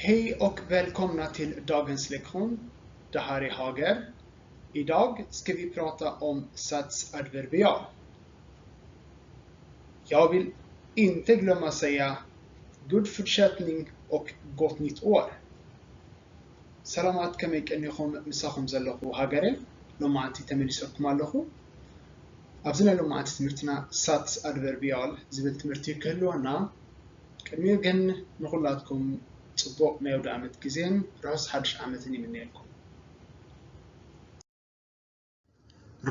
Hej och välkomna till dagens lektion. Det här är Hager. Idag ska vi prata om satsadverbial. Jag vill inte glömma säga god fortsättning och gott nytt år. ሰላማት፣ ከመይ ቀኒኹም? ምሳኹም ዘለኹ ሃገረ። ሎማዓንቲ ተመሊሰኩም ኣለኹ። ኣብዚ ናይ ሎማዓንቲ ትምህርትና ሳትስ ኣድቨርቢያል ዝብል ትምህርቲ ክህልወና፣ ቅድሚኡ ግን ንኹላትኩም ጽቡቕ ናይ ኣውደ ዓመት ግዜን ርሑስ ሓድሽ ዓመትን ይምነየልኩም።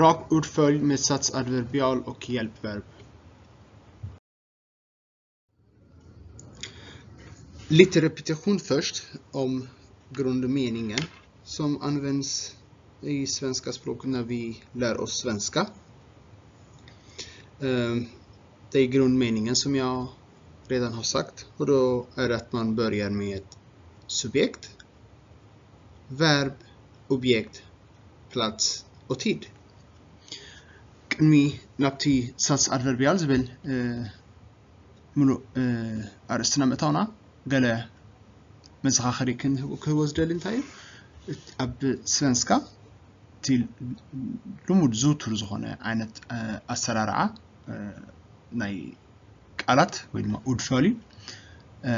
Rak ordföljd med satsadverbial och hjälpverb. Lite repetition först om grundmeningen som används i svenska språket när vi lär oss svenska. Ehm, Det är grundmeningen som jag redan har sagt, och då är det att man börjar med subjekt, verb, objekt, plats och tid. ቅድሚ ናብቲ ሳትስ ኣድቨርቢያል ዝብል እ፣ ምሉእ እ፣ ኣርእስትና ምእታውና፣ ገለ መዘኻኸሪ ክንህብ- ክህቦ ዝደሊ እንታይ እዩ? እት- ኣብ ስቨንስካ እቲ ልሙድ ዝውቱር ዝኾነ ዓይነት እ፣ ኣሰራርዓ እ፣ ናይ ቃላት ወይ ድማ ኡድፈል እዩ። እ፣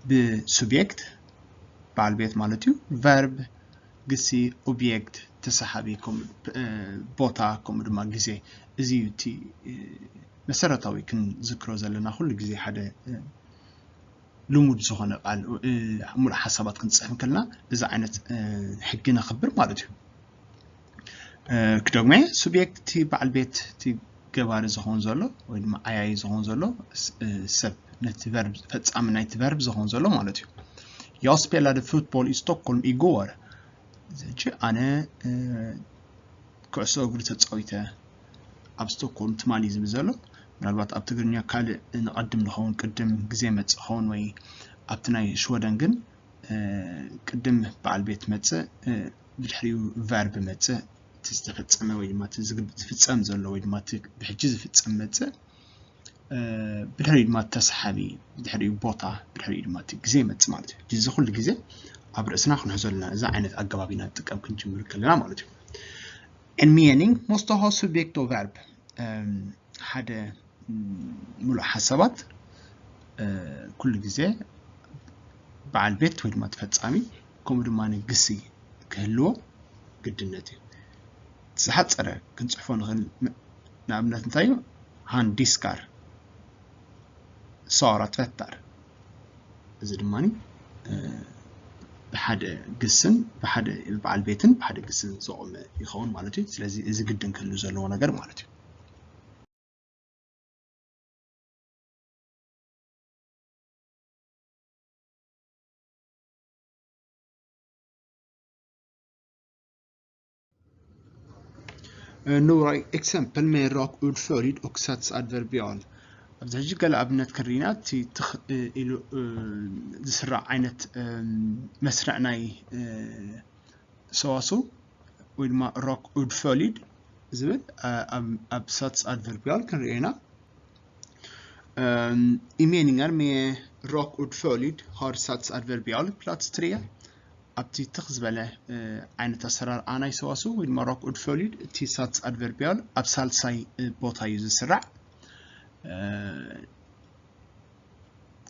ብሱብየክት፣ በዓል ቤት ማለት እዩ፣ ቨርብ፣ ግሲ፣ ኦብየክት፣ ተሳሓቢ፣ ከምኡ እ፣ ቦታ፣ ከምኡ ድማ ግዜ። እዚ እዩ እቲ እ፣ መሰረታዊ ክንዝክሮ ዘለና፣ ኩሉ ግዜ ሓደ እ፣ ልሙድ ዝኾነ ቃል እ፣ ሙሉእ ሓሳባት ክንጽሕፍ እንከለና እዚ ዓይነት እ፣ ሕጊ ነኽብር ማለት እዩ። እ፣ ክደግመ፣ ሱብየክት እቲ በዓል ቤት፣ እቲ ገባሪ ዝኾን ዘሎ ወይ ድማ ዓያዪ ዝኾን ዘሎ ስ- እ፣ ሰብ፣ ነቲ ቨርብ፣ ፈጻሚ ናይቲ ቨርብ ዝኾን ዘሎ ማለት እዩ። Jag spelade fotboll i Stockholm igår. ሕጂ ኣነ እ፣ ኩዕሶ እግሪ ተጻዊተ ኣብ ስቶክሆልም ትማሊ ዝብል ዘሎ፣ ምናልባት ኣብ ትግርኛ ካልእ ንቐድም ንኸውን፣ ቅድም ግዜ መጽእ ክኸውን፣ ወይ ኣብቲ ናይ ሽወደን ግን እ፣ ቅድም በዓል ቤት መጽእ እ፣ ብድሕሪኡ ቨርብ መጽእ፣ እቲ ዝተፈጸመ ወይ ድማ እቲ ዝግብ- ዝፍጸም ዘሎ ወይ ድማ እቲ ብሕጂ ዝፍጸም መጽእ እ፣ ብድሕሪኡ ድማ ተሳሓቢ፣ ብድሕሪኡ ቦታ፣ ብድሕሪኡ ድማ እቲ ግዜ ይመጽእ ማለት እዩ። እዚ ኩሉ ግዜ ኣብ ርእስና ክንሕዞ ኣለና፣ እዚ ዓይነት ኣገባብ ኢና ንጥቀም ክንጅምር ከለና ማለት እዩ። En mening måste ha subjekt och verb. እም፣ ሓደ እም፣ ሙሉእ ሓሳባት እ፣ ኩሉ ግዜ በዓል ቤት ወይ ድማ ተፈጻሚ ከምኡ ድማ ግሲ ክህልዎ ግድነት እዩ። ዝሓጸረ ክንጽሕፎ ንኽእል ም- ንኣብነት እንታይ እዩ? Han diskar. Sara tvättar. እዚ ድማ እ፣ ብሓደ ግስን ብሓደ በዓል ቤትን ብሓደ ግስን ዝቖመ ይኸውን ማለት እዩ። ስለዚ እዚ ግድን ክህሉ ዘለዎ ነገር ማለት እዩ። Några exempel med rak ordföljd och satsadverbial. ኣብዚ ሕጂ ገለ ኣብነት ክርኢና፣ እቲ ትኽ እ፣ ኢሉ እ፣ ዝስራዕ ዓይነት እ፣ መስርዕ ናይ እ፣ ሰዋስው ወይ ድማ rak ordföljd ዝብል እ፣ ኣብ- ኣብ ሳትስ ኣድቨርቢያል ክንሪኦ ኢና። Ehm, I meningar med rak ordföljd har satsadverbial plats tre. ኣብቲ ትኽ ዝበለ እ፣ ዓይነት ኣሰራርኣ ናይ ሰዋስው ወይ ድማ rak ordföljd፣ እቲ ሳትስ ኣድቨርቢያል ኣብ ሳልሳይ እ፣ ቦታ እዩ ዝስራዕ። እ፣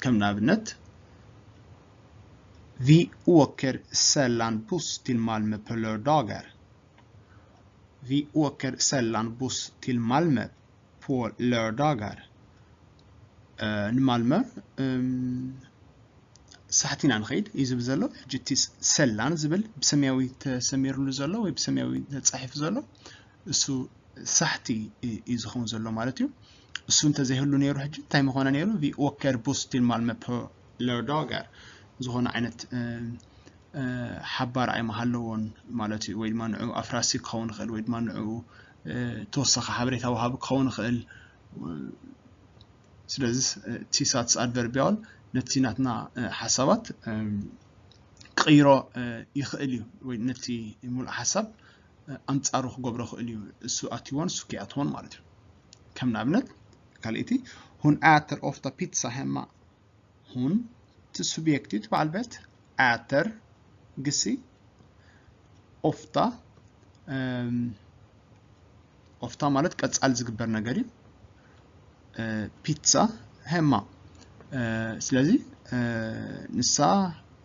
ከም ንኣብነት Vi åker sällan buss till Malmö på lördagar. Vi åker sällan buss till Malmö på lördagar. እ፣ ንማልመ እም፣ ሳሕቲና ንኸይድ እዩ ዝብል ዘሎ። ሕጂ እቲ ሰላን ዝብል ብሰማያዊ ተሰሚርሉ ዘሎ ወይ ብሰማያዊ ተጻሒፉ ዘሎ እሱ ሳሕቲ እዩ ዝኸውን ዘሎ ማለት እዩ። እሱ እንተዘይህሉ ነይሩ ሕጂ እንታይ ምኾነ ነይሩ? Vi åker buss till Malmö på lördagar። ዝኾነ ዓይነት እ፣ እ፣ ሓባር ኣይምሃለዎን ማለት እዩ። ወይ ድማ ንዑ ኣፍራሲ ክኸውን ይኽእል ወይ ድማ ንዑ እ፣ ተወሳኺ ሓበሬታ ወሃቢ ክኸውን ይኽእል። ስለዚ እቲ ሳትስ ኣድቨርቢያል ነቲ ናትና እ፣ ሓሳባት እ፣ ክቕይሮ እ፣ ይኽእል እዩ ወይ ነቲ ሙሉእ ሓሳብ እ፣ ኣንጻሩ ክገብሮ ይኽእል እዩ። እሱ ኣትዎን እሱ ከይኣትዎን ማለት እዩ። ከም ንኣብነት ካልኣይቲ፣ Hon äter ofta pizza hemma. Hon እቲ ሱብየክት እዩ፣ እቲ በዓል ቤት። Äter ግሲ ofta፣ እም፣ ofta ማለት ቀጻሊ ዝግበር ነገር እዩ። እ፣ pizza hemma። እ፣ ስለዚ፣ እ፣ ንሳ፣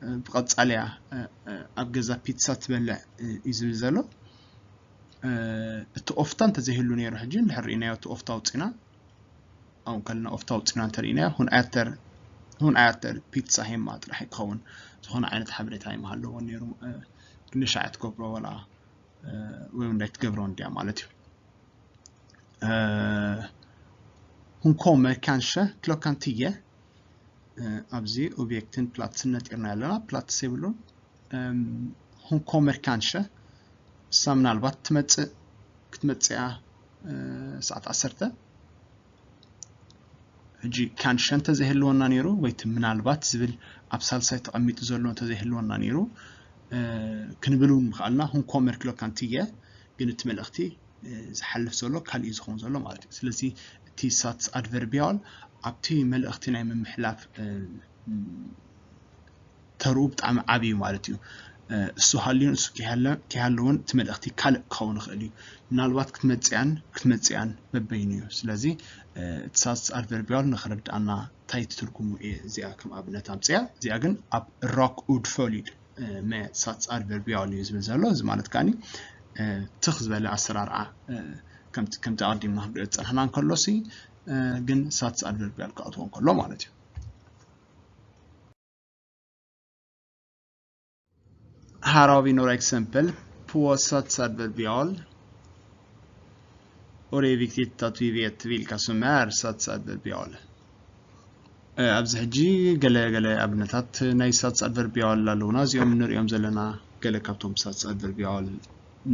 እ፣ ብቐጻሊ እያ፣ እ፣ እ፣ ኣብ ገዛ ፒትሳ ትበልዕ፣ እ፣ እዩ ዝብል ዘሎ። እ፣ እቲ ofta እንተዘይህሉ ነይሩ፣ ሕጂ እንድሕር ርኢናዮ፣ እቲ ofta ኣውጺና፣ ኣብኡ ከለና ofta ኣውጺና እንተርኢናዮ፣ hon äter፣ hon äter pizza hemma ጥራሕ እዩ ክኸውን። ዝኾነ ዓይነት ሓበሬታ ኣይምሃለዎን ነይሩ። እ፣ ክንሻዕ ትገብሮ ወላ፣ እ፣ ወይ እውን እንዳይትገብሮ እንድያ ማለት እዩ። እ፣ hon kommer kanske klockan tio። እ፣ ኣብዚ ኦብየክትን ፕላትስን ነጢርና ኣለና። ፕላትስ የብሉን። እም፣ hon kommer kanske፣ እሳ ምናልባት ትመጽእ፣ ክትመጽእ እያ፣ እ፣ ሰዓት ዓሰርተ። ሕጂ kanske እንተዘይህልወና ነይሩ፣ ወይ እቲ ምናልባት ዝብል ኣብ ሳልሳይ ተቐሚጡ ዘሎ እንተዘይህልወና ነይሩ፣ እ፣ ክንብል እውን ምኽኣልና፣ hon kommer klockan tio፣ ግን እቲ መልእኽቲ፣ እ፣ ዝሓልፍ ዘሎ ካልእ እዩ ዝኸውን ዘሎ ማለት እዩ። ስለዚ እቲ ሳትስ ኣድቨርቢያል ኣብቲ መልእኽቲ ናይ ምምሕላፍ፣ እ፣ ተርኡ ብጣዕሚ ዓብዪ እዩ ማለት እዩ። እ፣ እሱ ሃልዩን እሱ ከይሃለ-፣ ከይሃለወን እቲ መልእኽቲ ካልእ ክኸውን ይኽእል እዩ። ምናልባት ክትመጽእያን ክትመጽእያን በበይኑ እዩ። ስለዚ፣ እ፣ እቲ ሳትስ ኣድቨርቢያል ንኽረድኣና እንታይ ትርጉሙ እየ እዚኣ ከም ኣብነት ኣምጽያ። እዚኣ ግን ኣብ ራክ ኡድ ፎሊድ፣ እ፣ መ ሳትስ ኣድቨርቢያል እዩ ዝብል ዘሎ። እዚ ማለት ከኣኒ፣ እ፣ ትኽ ዝበለ ኣሰራርዓ፣ እ፣ ከምቲ፣ ከምቲ ኣቐዲምና ክንሪኦ ዝጸናሕና እንከሎሲ፣ እ፣ ግን ሳትስ ኣድቨርቢያል ክኣትዎ እንከሎ ማለት እዩ። Här har vi några exempel på satsadverbial. Och det är viktigt att vi vet vilka som är satsadverbial. እ፣ ኣብዚ ሕጂ ገለ ገለ ኣብነታት ናይ ሳትስ ኣድቨርቢያል ኣለውና። እዚኦም ንሪኦም ዘለና ገለ ካብቶም ሳትስ ኣድቨርቢያል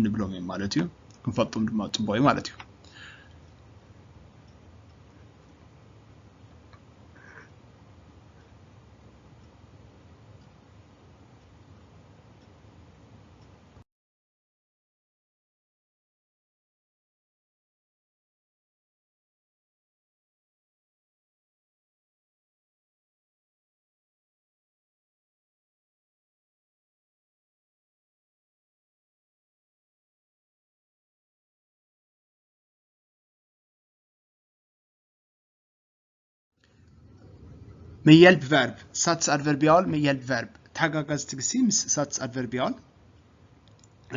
ንብሎም እዮም ማለት እዩ። ክንፈልጦም ድማ ጽቡቕ እዩ ማለት እዩ። Med hjälpverb, satsadverbial med hjälpverb. ተሓጋጋዝቲ ግሲ ምስ ሳትስ ኣድቨርቢያል።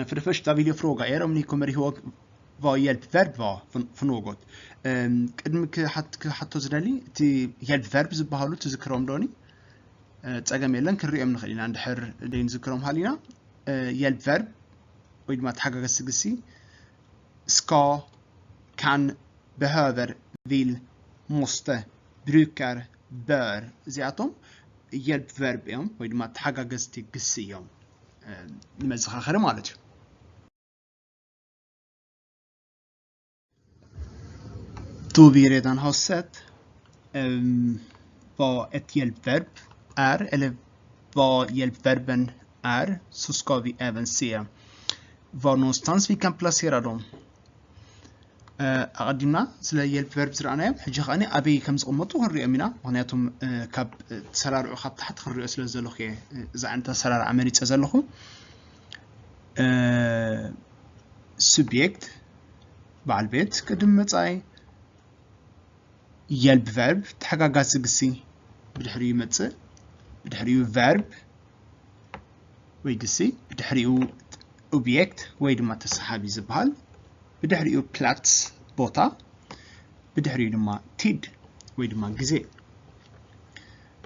För det första vill jag fråga er om ni kommer ihåg vad hjälpverb var för, för något. Ehm, ቅድሚ ክሓት-፣ ክሓቶ ዝደሊ፣ እቲ hjälpverb ዝበሃሉ ትዝክሮም ዶኒ? እ፣ ጸገም የለን፣ ክንሪኦም ንኽእል ኢና እንድሕር ዘይንዝክሮም ሃሊና። እ፣ hjälpverb ወይ ድማ ተሓጋገዝቲ ግሲ፣ ska፣ kan፣ behöver፣ vill፣ måste፣ brukar፣ bör። እዚኣቶም hjälpverb እዮም ወይ ድማ ተሓጋገዝቲ ግሲ እዮም፣ እ፣ ንመዘኻኸሪ ማለት እዩ። Då vi redan har sett, ehm, vad ett hjälpverb är, eller vad hjälpverben är, så ska vi även se var någonstans vi kan placera dem. እ፣ ኣቐዲምና ስለ hjälpverb ዝረኣናዮም፣ ሕጂ ከኣ ኣበይ ከም ዝቕመጡ ክንሪኦም ኢና። ምኽንያቱም፣ እ፣ ካብ፣ እ፣ ተሰራርዑ ካብ ታሕቲ ክንሪኦ ስለ ዘለኹ እየ፣ እ፣ እዚ ዓይነት ኣሰራርዓ መሪጸ ዘለኹ። እ፣ subjekt፣ በዓል ቤት፣ ቅድሚ መጻኢ፣ hjälpverb፣ ተሓጋጋዚ ግሲ፣ ብድሕሪኡ ይመጽእ፣ ብድሕሪኡ verb ወይ ግሲ፣ ብድሕሪኡ objekt ወይ ድማ ተሰሓቢ ዝበሃል፣ ብድሕሪኡ plats፣ ቦታ፣ ብድሕሪኡ ድማ tid ወይ ድማ ግዜ።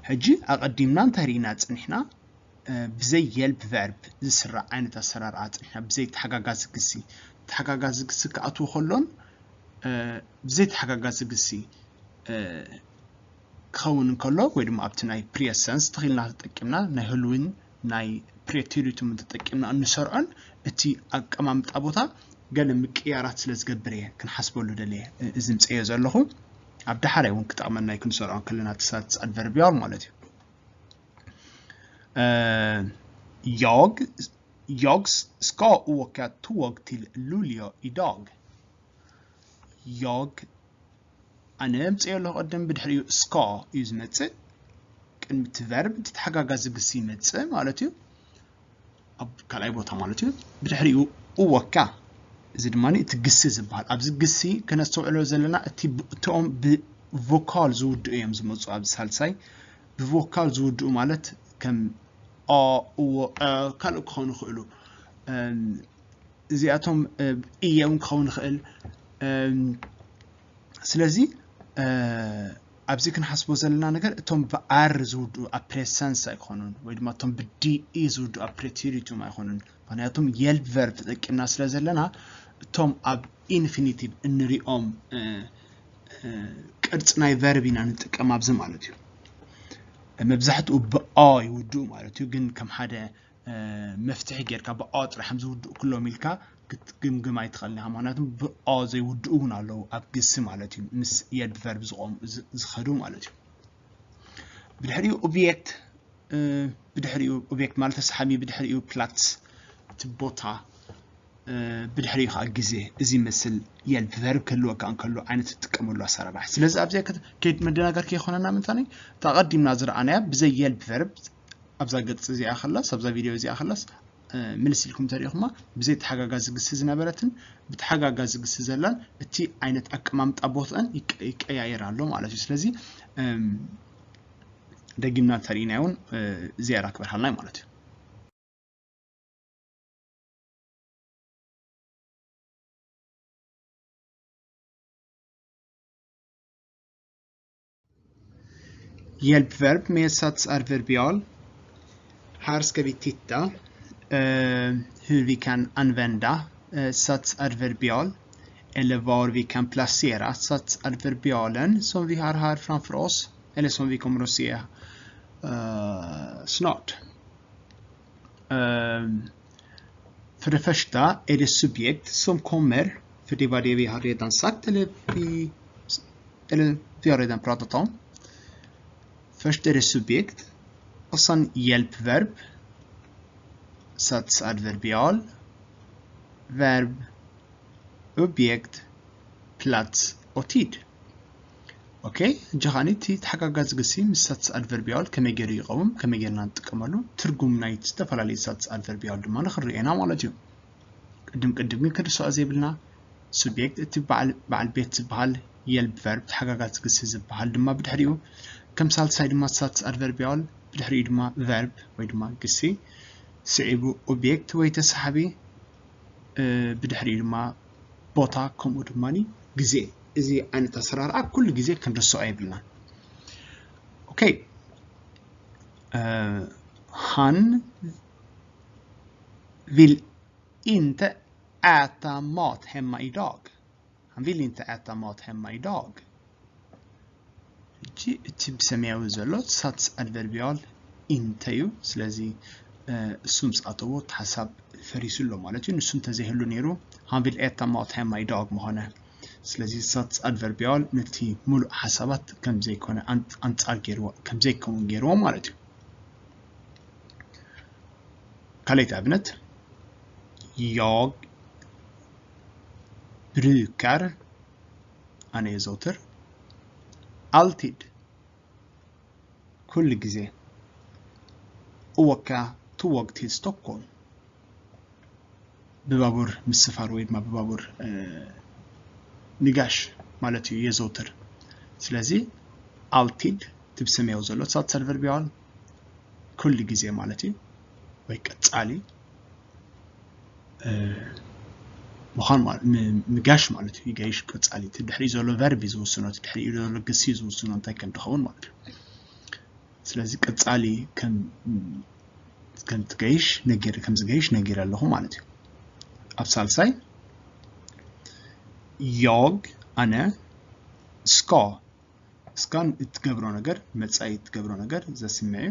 ሕጂ ኣቐዲምና እንታይ ርኢና ጸኒሕና? እ፣ ብዘይ hjälpverb ዝስራዕ ዓይነት ኣሰራርዓ ጸኒሕና፣ ብዘይ ተሓጋጋዚ ግሲ። ተሓጋጋዚ ግሲ ክኣትዎ ከሎን፣ እ፣ ብዘይ ተሓጋጋዚ ግሲ፣ እ፣ ክኸውን እንከሎ፣ ወይ ድማ ኣብቲ ናይ presens ተኺልና ተጠቂምና፣ ናይ ህሉዊን ናይ preteritum ተጠቂምና እንሰርዖን፣ እቲ ኣቀማምጣ ቦታ ገለ ምቅያራት ስለ ዝገብር እየ ክንሓስበሉ ደልየ፣ እ፣ እዚ ምጽእዮ ዘለኹ። ኣብ ዳሓራይ እውን ክጠቕመና እዩ ክንሰርዖ ከለና፣ እቲ ሳትስ ኣድቨርቢያል ማለት እዩ። እ፣ jag, jag ska åka tåg till Luleå idag. Jag፣ ኣነ ምጽእ ኣለኹ ቅድም፣ ብድሕሪኡ ska እዩ ዝመጽእ። እቲ ቨርብ፣ እቲ ተሓጋጋዚ ግሲ ይመጽእ ማለት እዩ። ኣብ ካልኣይ ቦታ ማለት እዩ። ብድሕሪኡ እወካ፣ እዚ ድማ እቲ ግሲ ዝበሃል። ኣብዚ ግሲ ከነስተውዕሎ ዘለና እቲ ብ-፣ እቲኦም ብቮካል ዝውድኡ እዮም ዝመጹ። ኣብዚ ሳልሳይ ብቮካል ዝውድኡ ማለት ከም ኦ፣ እዎ፣ እ፣ ካልእ ክኾኑ ይኽእሉ። እም፣ እዚኣቶም፣ እ፣ እየ እውን ክኸውን ይኽእል። እም፣ ስለዚ፣ እ፣ ኣብዚ ክንሓስቦ ዘለና ነገር እቶም ብኣር ዝውድኡ ኣብ ፕሬሰንስ ኣይኮኑን፣ ወይ ድማ እቶም ብዲኢ ዝውድኡ ኣብ ፕሬቴሪቱም ኣይኮኑን። ምኽንያቱም የልብ ቨርብ ተጠቂምና ስለ ዘለና እቶም ኣብ ኢንፊኒቲቭ እንሪኦም፣ እ፣ እ፣ ቅርፂ ናይ ቨርብ ኢና ንጥቀም ኣብዚ ማለት እዩ። መብዛሕትኡ ብኦ ይውድኡ ማለት እዩ፣ ግን ከም ሓደ፣ እ፣ መፍትሒ ጌርካ ብኦ ጥራሕ ከም ዝውድኡ ኩሎም ኢልካ ክትግምግም ኣይትኽእልን ኢኻ። ምኽንያቱም ብኦ ዘይውድኡ እውን ኣለዉ ኣብ ግሲ ማለት እዩ፣ ምስ የልብ ቨርብ ዝቖሙ፣ ዝ-፣ ዝኸዱ ማለት እዩ። ብድሕሪኡ ኦብየክት፣ እ፣ ብድሕሪኡ ኦብየክት ማለት ተሳሓቢ፣ ብድሕሪኡ ፕላትስ እቲ ቦታ፣ እ፣ ብድሕሪኡ ከዓ ግዜ። እዚ ይመስል የልብ ቨርብ ክህልወካ እንከሎ ዓይነት ትጥቀመሉ ኣሰራርሓ። ስለዚ ኣብዚ ከ-፣ ከይድ መደናገር ከይኮነና ምንታኒ፣ እታ ቀዲምና ዝረኣናያ ብዘይ የልብ ቨርብ ኣብዛ ገጽ እዚኣ ከላስ፣ ኣብዛ ቪድዮ እዚኣ ከላስ፣ እ፣ ምልስ ኢልኩም ተሪኢኹማ፣ ብዘይ ተሓጋጋዚ ግሲ ዝነበረትን ብተሓጋጋዚ ግሲ ዘላን እቲ ዓይነት ኣቀማምጣ ቦትአን ይቀ-፣ ይቀያየር ኣሎ ማለት እዩ። ስለዚ፣ እም፣ ደጊምና እንተሪኢናዮ እውን፣ እ፣ ዝያዳ ክበርሃልና እዩ ማለት እዩ። Hjälpverb med satsadverbial. Här ska vi titta, eh, hur vi kan använda, eh, satsadverbial eller var vi kan placera satsadverbialen som vi har här framför oss eller som vi kommer att se, eh, snart. Ehm, för det första är det subjekt som kommer, för det var det vi har redan sagt, eller vi, eller vi har redan pratat om. Först är det subjekt, och sen hjälpverb, satsadverbial, verb, objekt, plats och tid. ኦኬ፣ ሕጂ ኸኣ እቲ ተሓጋጋዚ ግሲ ምስ ሳትስ ኣድቨርቢያል ከመይ ገይሩ ይቐውም፣ ከመይ ጌርና ንጥቀመሉ፣ ትርጉም ናይ ዝተፈላለዩ ሳትስ ኣድቨርቢያል ድማ ንኽንርኢ ኢና ማለት እዩ። ቅድም ቅድም ግን ክንርስዖ ዘይብልና፣ ሱብየክት እቲ በዓል፣ በዓል ቤት ዝበሃል፣ የልብ ቨርብ ተሓጋጋዚ ግሲ ዝበሃል ድማ ብድሕሪኡ፣ ከም ሳልሳይ ድማ ሳትስ ኣድቨርቢያል፣ ብድሕሪኡ ድማ ቨርብ ወይ ድማ ግሲ፣ ስዒቡ ኦብየክት ወይ ተሳሓቢ፣ እ፣ ብድሕሪኡ ድማ ቦታ፣ ከምኡ ድማ ግዜ። እዚ ዓይነት ኣሰራርዓ ኩሉ ግዜ ክንርስዖ የብልናን። ኦኬ። እ፣ Han vill inte äta mat hemma idag. Han vill inte äta mat hemma idag. ሕጂ እቲ ብሰማያዊ ዘሎ ሳትስ ኣድቨርቢያል ኢንተ እዩ። ስለዚ፣ እ፣ እሱ ምስ ኣተዎ እቲ ሓሳብ ፈሪሱ ኣሎ ማለት እዩ። ንሱ እንተዘይህሉ ነይሩ፣ Han vill äta mat hemma idag ምኾነ። ስለዚ ሳትስ ኣድቨርቢያል ነቲ ሙሉእ ሓሳባት ከም ዘይኮነ ኣን-፣ ኣንጻር ገይርዎ፣ ከም ዘይከውን ገይርዎ ማለት እዩ። ካልኣይቲ ኣብነት፣ Jag brukar፣ ኣነ የዘውትር፣ alltid፣ ኩሉ ግዜ፣ åka tåg till Stockholm፣ ብባቡር ምስፋር ወይ ድማ ብባቡር፣ እ፣ ምጋሽ ማለት እዩ፣ የዘውትር። ስለዚ alltid እቲ ብሰማያዊ ዘሎ ሳትስ ኣድቨርቢያል ኩሉ ግዜ ማለት እዩ፣ ወይ ቀጻሊ፣ እ፣ ምዃን ማለ-፣ ም-፣ ምጋሽ ማለት እዩ። ይጋይሽ፣ ቀጻሊ። እቲ ድሕሪኡ ዘሎ ቨርብ እዩ ዝውስኖ፣ እቲ ድሕሪኡ ዘሎ ግሲ እዩ ዝውስኖ እንታይ ከም ዝኸውን ማለት እዩ። ስለዚ ቀጻሊ ከም፣ ከም ትገይሽ ነጊር-፣ ከም ዝገይሽ ነጊረ ኣለኹ ማለት እዩ። ኣብ ሳልሳይ፣ Jag፣ ኣነ፣ ska፣ ska እትገብሮ ነገር፣ መጻኢ እትገብሮ ነገር ዘስምዕ እዩ።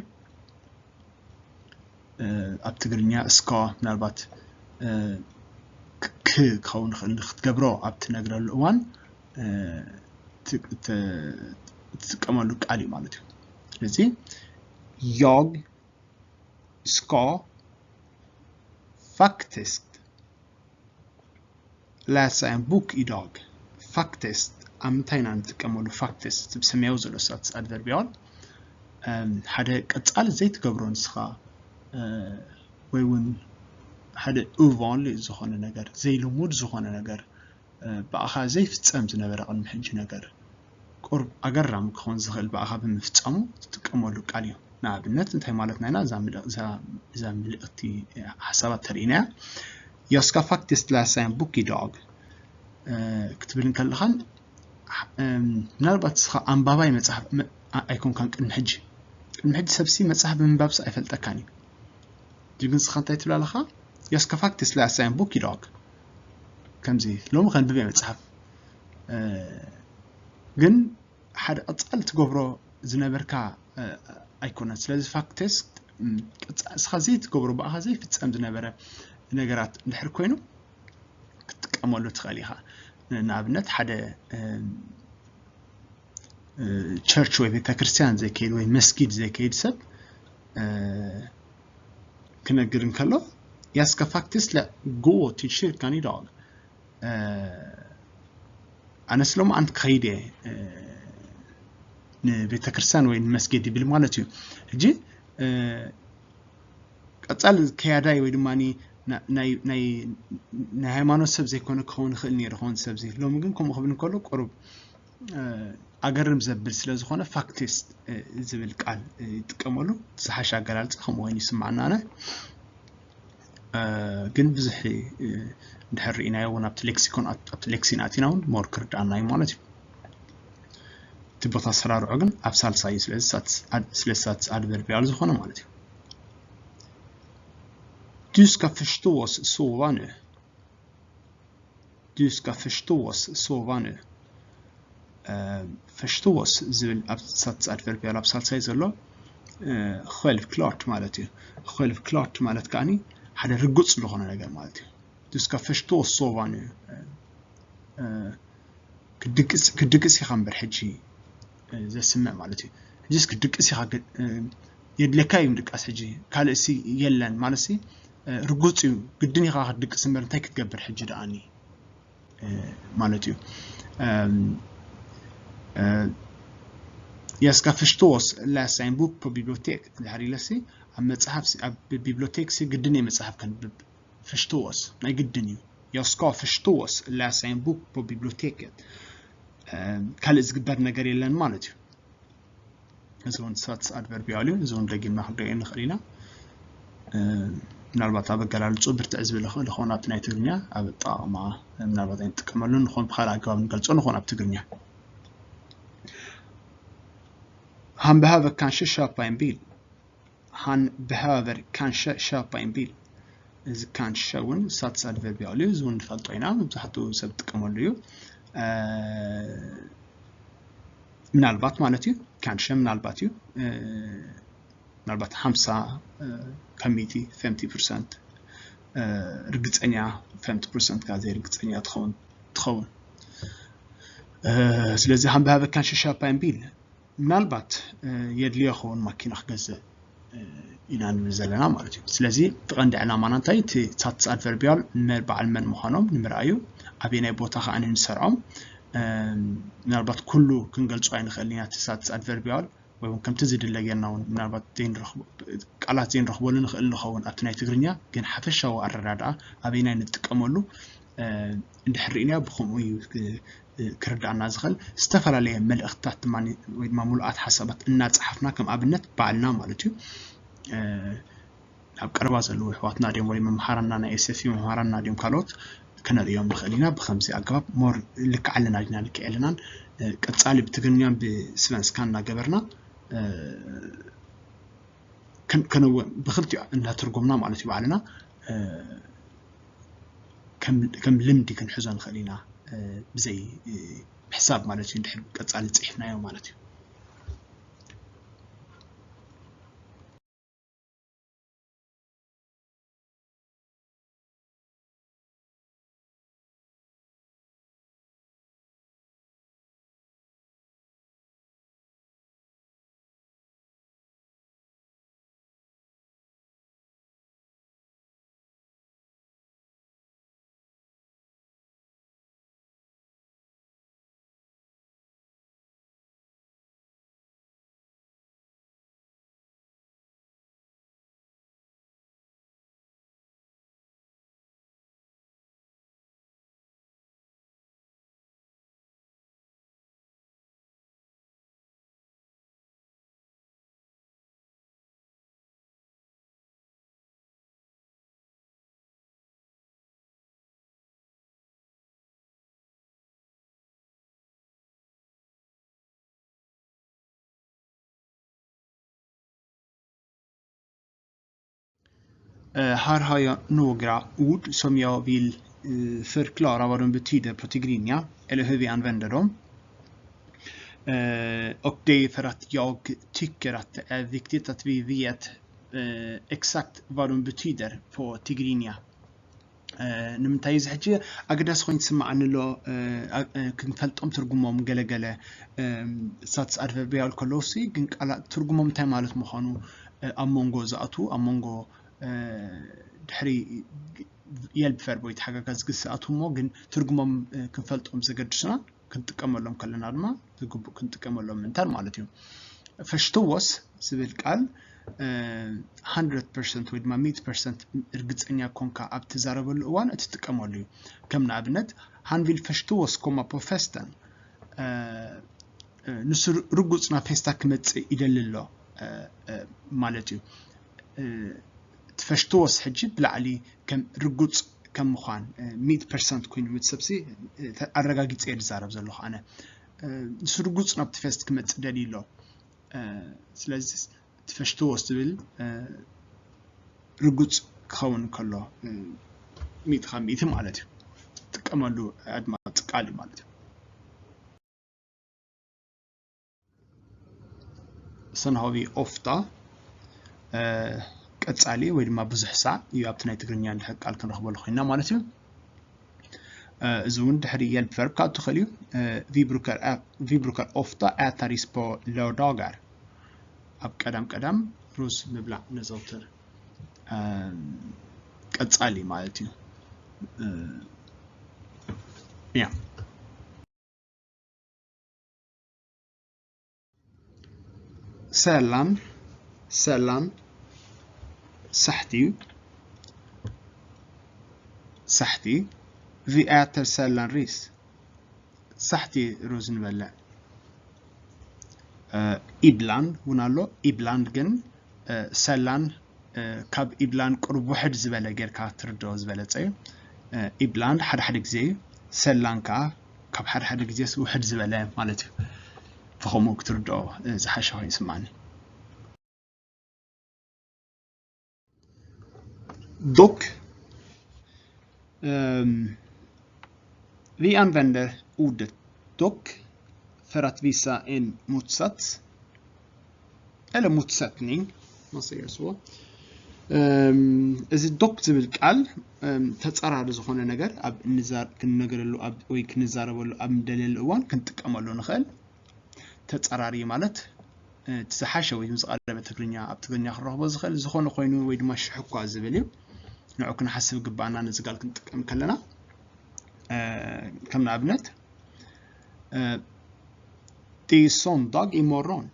እ፣ ኣብ ትግርኛ እስካ ምናልባት፣ እ፣ ክ-፣ ክ-፣ ክኸውን ይኽእል፣ ንክትገብሮ ኣብ ትነግረሉ እዋን፣ እ፣ ት-፣ ት-፣ እትጥቀመሉ ቃል እዩ ማለት እዩ። ስለዚ፣ jag ska faktiskt läsa en bok idag። Faktiskt፣ ኣብ ምንታይ ኢና ንጥቀመሉ? Faktiskt፣ እቲ ብሰማያዊ ዘሎ ሳትስ ኣድቨርቢያል። ሓደ ቀጻሊ ዘይትገብሮ ንስኻ ወይ እውን ሓደ ovanligt ዝኾነ ነገር ዘይልሙድ ዝኾነ ነገር ብኣኻ ዘይፍጸም ዝነበረ ቅድሚ ሕጂ ነገር ቁሩብ ኣገራሚ ክኾን ዝኽእል ብኣኻ ብምፍጻሙ ትጥቀመሉ ቃል እዩ። ንኣብነት እንታይ ማለትና ኢና? እዛ ምልእቲ ሓሳባት ተርእይናያ። Jag ska faktiskt läsa en bok idag ክትብል እንከለኻን ምናልባት እስኻ ኣንባባይ መፅሓፍ ኣይኮንካን ቅድሚ ሕጂ። ቅድሚ ሕጂ ሰብሲ መፅሓፍ ብምንባብስ ኣይፈልጠካን እዩ። ግን እስኻ እንታይ ትብል ኣለኻ? Jag ska faktiskt läsa en bok idag። ከምዚ ሎሚ ከንብብ እየ መፅሓፍ። ግን ሓደ ቀፃሊ ትገብሮ ዝነበርካ ኣይኮነን። ስለዚ faktiskt እስኻ ዘይትገብሮ ብኣኻ ዘይፍፀም ዝነበረ ነገራት እንድሕር ኮይኑ ክትጥቀመሉ ትኽእል ኢኻ። ንኣብነት ሓደ ቸርች ወይ ቤተክርስትያን ዘይከይድ ወይ መስጊድ ዘይከይድ ሰብ ክነግር እንከሎ jag ska faktiskt gå till kyrkan idag። ኣነስ ሎምዓንቲ ክኸይድ እየ ንቤተክርስትያን ወይ ንመስጊድ ይብል ማለት እዩ። ሕጂ ቀፃሊ ከያዳይ ወይ ድማ ናይ ሃይማኖት ሰብ ዘይኮነ ክኸውን ይኽእል ነይሩ ክኸውን ሰብ ሎሚ ግን ከምኡ ክብል እንከሎ ቁሩብ ኣገርም ዘብል ስለ ዝኾነ faktiskt ዝብል ቃል ይጥቀመሉ። ዝሓሸ ኣገላልፃ ከምኡ ኮይኑ ይስማዓና ኣነ። ግን ብዙሕ እንድሕር ርኢናዮ እውን ኣብቲ ሌክሲኮን ኣብቲ ሌክሲን ኣቲና እውን more ክርድኣና እዩ ማለት እዩ። እቲ ቦታ ኣሰራርዖ ግን ኣብ ሳልሳይ እዩ። ስለዚ ሳትስ ኣድቨርቢያል ዝኾነ ማለት እዩ። Du ska förstå oss sova nu. Du ska förstå oss sova nu. Förstå oss ዝብል ኣብ ሳትስ ኣድቨርቢያል ኣብ ሳልሳይ ዘሎ självklart ማለት እዩ። Självklart ማለት ከዓኒ ሓደ ርጉፅ ዝኾነ ነገር ማለት እዩ። Du ska förstå oss sova nu. ክድቅስ ኢኻ እምበር ሕጂ ዘስምዕ ማለት እዩ። ሕጂስ ክድቅስ ኢኻ የድልየካ እዩ ምድቃስ ሕጂ ካልእሲ የለን ማለት ሲ ርጉፅ እዩ። ግድን ኢኻ ክትድቅስ እምበር እንታይ ክትገብር ሕጂ ደኣኒ ማለት እዩ። Jag ska förstås läsa en bok på bibliotek ድሕር ኢለሲ ኣብ መፅሓፍ ኣብ ቢብሊዮቴክ ሲ ግድን እየ መፅሓፍ ከንብብ። Förstås ናይ ግድን እዩ። Jag ska förstås läsa en bok på biblioteket. ካልእ ዝግበር ነገር የለን ማለት እዩ። እዚ እውን ሳትስ ኣድቨርቢያል እዩ። እዚ እውን ደጊምና ክንሪኦ ንኽእል ኢና። ምናልባት ኣብ ኣገላልፁ ብርትዕ ዝብል ይኽእል ይኸውን ኣብቲ ናይ ትግርኛ ኣብ ኣጠቓቕማ ምናልባት ኣይንጥቀመሉ ንኾን ብካልእ ኣገባብ ንገልፆ ንኾን ኣብ ትግርኛ Han behöver kanske köpa en bil. Han behöver kanske köpa en bil. እዚ ካንሸ እውን ሳትስ ኣድቨርቢያል እዩ። እዚ እውን ንፈልጦ ኢና መብዛሕትኡ ሰብ ዝጥቀመሉ እዩ። ምናልባት ማለት እዩ። ካንሸ ምናልባት እዩ። ምናልባት ሓምሳ ከሚቲ femti procent ርግፀኛ femti procent ከ ዘይርግፀኛ ትኸውን ትኸውን። ስለዚ han behöver kanske köpa en bil ምናልባት የድልዮ ኸውን ማኪና ክገዝእ ኢና ንብል ዘለና ማለት እዩ። ስለዚ እቲ ቀንዲ ዕላማና እንታይ እቲ ሳትስ ኣድቨርቢያል በዓል መን ምዃኖም ንምርኣዩ ኣበየናይ ቦታ ከዓ ንሰርዖም ምናልባት ኩሉ ክንገልፆ ኣይንኽእል ኢና እቲ ሳትስ ኣድቨርቢያል ወይ እውን ከምቲ ዝድለ ጌርና እውን ምናልባት ቃላት ዘይንረኽበሉ ንኽእል ንኸውን ኣብቲ ናይ ትግርኛ ግን ሓፈሻዊ ኣረዳድኣ ኣበየናይ ንጥቀመሉ እንድሕር ርኢናዮ ብኸምኡ እዩ ክርድኣና ዝኽእል። ዝተፈላለየ መልእኽትታት ድማ ወይ ድማ ሙሉኣት ሓሳባት እናፀሓፍና ከም ኣብነት ባዕልና ማለት እዩ ናብ ቀረባ ዘለዉ ኣሕዋትና ድዮም ወይ መምሃራና ናይ ኤስኤፍኢ መምሃራና ድዮም ካልኦት ከነርእዮም ንኽእል ኢና። ብኸምዚ ኣገባብ more ልክዕ ኣለና ዲና ልክዕ የለናን ቀፃሊ ብትግርኛን ብስቨንስካን እናገበርና ከነወ ብክልቲኡ እናተርጎምና ማለት እዩ ባዕልና ከም ልምዲ ክንሕዞ ንኽእል ኢና ብዘይ ምሕሳብ ማለት እዩ እንድሕር ቀፃሊ ፅሒፍናዮ ማለት እዩ። Eh, här har jag några ord som jag vill eh, förklara vad de betyder på tigrinja, eller hur vi använder dem. Eh, och det är för att jag tycker att det är viktigt att vi vet eh, exakt vad de betyder på tigrinja. ንምንታይ እዚ ሕጂ ኣገዳሲ ኮይኑ ዝስምዓኒ ኣሎ? ክንፈልጦም ትርጉሞም ገለገለ ሳትስ ኣድቨርብያል ከለውሲ ግን ቃላት ትርጉሞም እንታይ ማለት ምዃኑ ኣብ መንጎ ዝኣትዉ ኣብ መንጎ ድሕሪ የልብ ቨርብ ወይ ተሓጋጋዚ ግስ ዝኣትዉ እሞ ግን ትርጉሞም ክንፈልጦም ዘገድሱና ክንጥቀመሎም ከለና ድማ ዝግቡእ ክንጥቀመሎም ምእንታን ማለት እዩ። ፈሽትዎስ ዝብል ቃል hundred percent ወይ ድማ ሚእቲ ፐርሰንት እርግፀኛ ኮንካ ኣብ ትዛረበሉ እዋን እትጥቀመሉ እዩ። ከም ንኣብነት han vill förstås komma på festen ንሱ ርጉፅ ናብ ፌስታ ክመፅእ ይደሊ ኣሎ ማለት እዩ። እቲ ፈሽትዎስ ሕጂ ብላዕሊ ከም ርጉፅ ከም ምዃን ሚእቲ ፐርሰንት ኮይኑ ምት ሰብሲ ኣረጋጊፀ እየ ዝዛረብ ዘለኹ ኣነ። ንሱ ርጉፅ ናብቲ ፌስት ክመፅእ ደልዩ ኣሎ። ስለዚ እቲ ፈሽትዎስ ዝብል ርጉፅ ክኸውን ከሎ ሚእቲ ካብ ሚእቲ ማለት እዩ። ጥቀመሉ ኣድማፂ ቃል እዩ ማለት እዩ። Sen har vi ofta ቀፃሊ ወይ ድማ ብዙሕ ሳዕ እዩ ኣብቲ ናይ ትግርኛ እንድሕር ቃል ክንረኽበሉ ኮይና ማለት እዩ። እዚ እውን ድሕሪ የልፕ ቨርብ ካብ ትኽእል እዩ። Vi brukar ofta äta ris på lördagar ኣብ ቀዳም ቀዳም ሩዝ ምብላዕ ነዘውትር። ቀፃሊ ማለት እዩ። ያ ሰላም ሰላም ሳሕቲ እዩ። ሳሕቲ vi äter sällan ris ሳሕቲ ሩዝ ንበልዕ። ኢብላን እውን ኣሎ። ኢብላን ግን ሰላን ካብ ኢብላን ቁሩብ ውሕድ ዝበለ ጌርካ ትርድኦ ዝበለፀ እዩ። ኢብላን ሓደ ሓደ ግዜ እዩ። ሰላን ከዓ ካብ ሓደ ሓደ ግዜስ ውሕድ ዝበለ ማለት እዩ። ብኸምኡ ክትርድኦ ዝሓሸ ኮይኑ ይስማዓኒ። Dock. Um, vi använder ordet dock för att visa en motsats eller motsättning. Man säger så. እዚ ዶክ ዝብል ቃል ተፃራሪ ዝኾነ ነገር ኣብ ክንነገረሉ ወይ ክንዛረበሉ ኣብ ንደልየሉ እዋን ክንጥቀመሉ ንኽእል። ተፀራሪ ማለት እቲ ዝሓሸ ወይ ዝቐረበ ትግርኛ ኣብ ትግርኛ ክረኽቦ ዝኽእል ዝኾነ ኮይኑ ወይ ድማ ሽሕ እኳ ዝብል እዩ። ንዑ ክንሓስብ ግባኣና ነዚ ቃል ክንጥቀም ከለና ከም ንኣብነት ዲ ሶንዳግ ኢሞሮን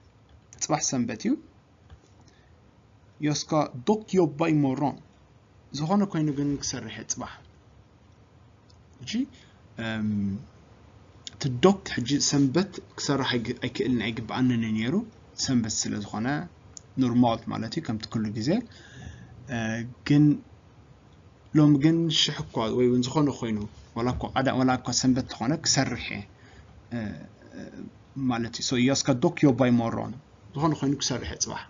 ፅባሕ ሰንበት እዩ። Jag ska dock jobba imorgon ዝኾነ ኮይኑ ግን ክሰርሕ እየ ፅባሕ። እቲ ዶክ ሕጂ ሰንበት ክሰርሕ ኣይክእልን ኣይግብኣንን እዩ ነይሩ። ሰንበት ስለ ዝኾነ ኖርማል ማለት እዩ ከምቲ ኩሉ ግዜ። ግን ሎሚ ግን ሽሕ እኳ ወይ እውን ዝኾነ ኮይኑ ዋላ እኳ ሰንበት ተኾነ ክሰርሕ እየ ማለት እዩ። So jag ska dock jobba imorgon ዝኾነ ኮይኑ ክሰርሕ እየ ፅባሕ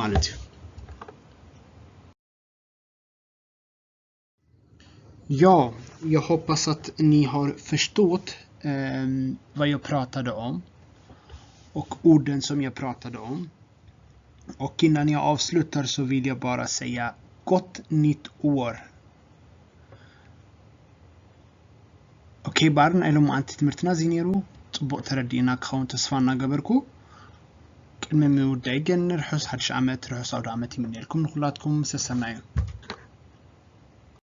ማለት እዩ። Ja, jag hoppas att ni har förstått eh, vad jag pratade om och orden som jag pratade om. Och innan jag avslutar så vill jag bara säga gott nytt år. ኦኬ ባር ናይ ሎማዓንቲ ትምህርትና እዚ ነይሩ። ፅቡቕ ተረዲእና ክኸውን ተስፋ እናገበርኩ ቅድሚ ምውዳይ ግን ርሑስ ሓድሽ ዓመት ርሑስ ኣውደ ዓመት ይምነየልኩም ንኩላትኩም። ሰሰናዩ።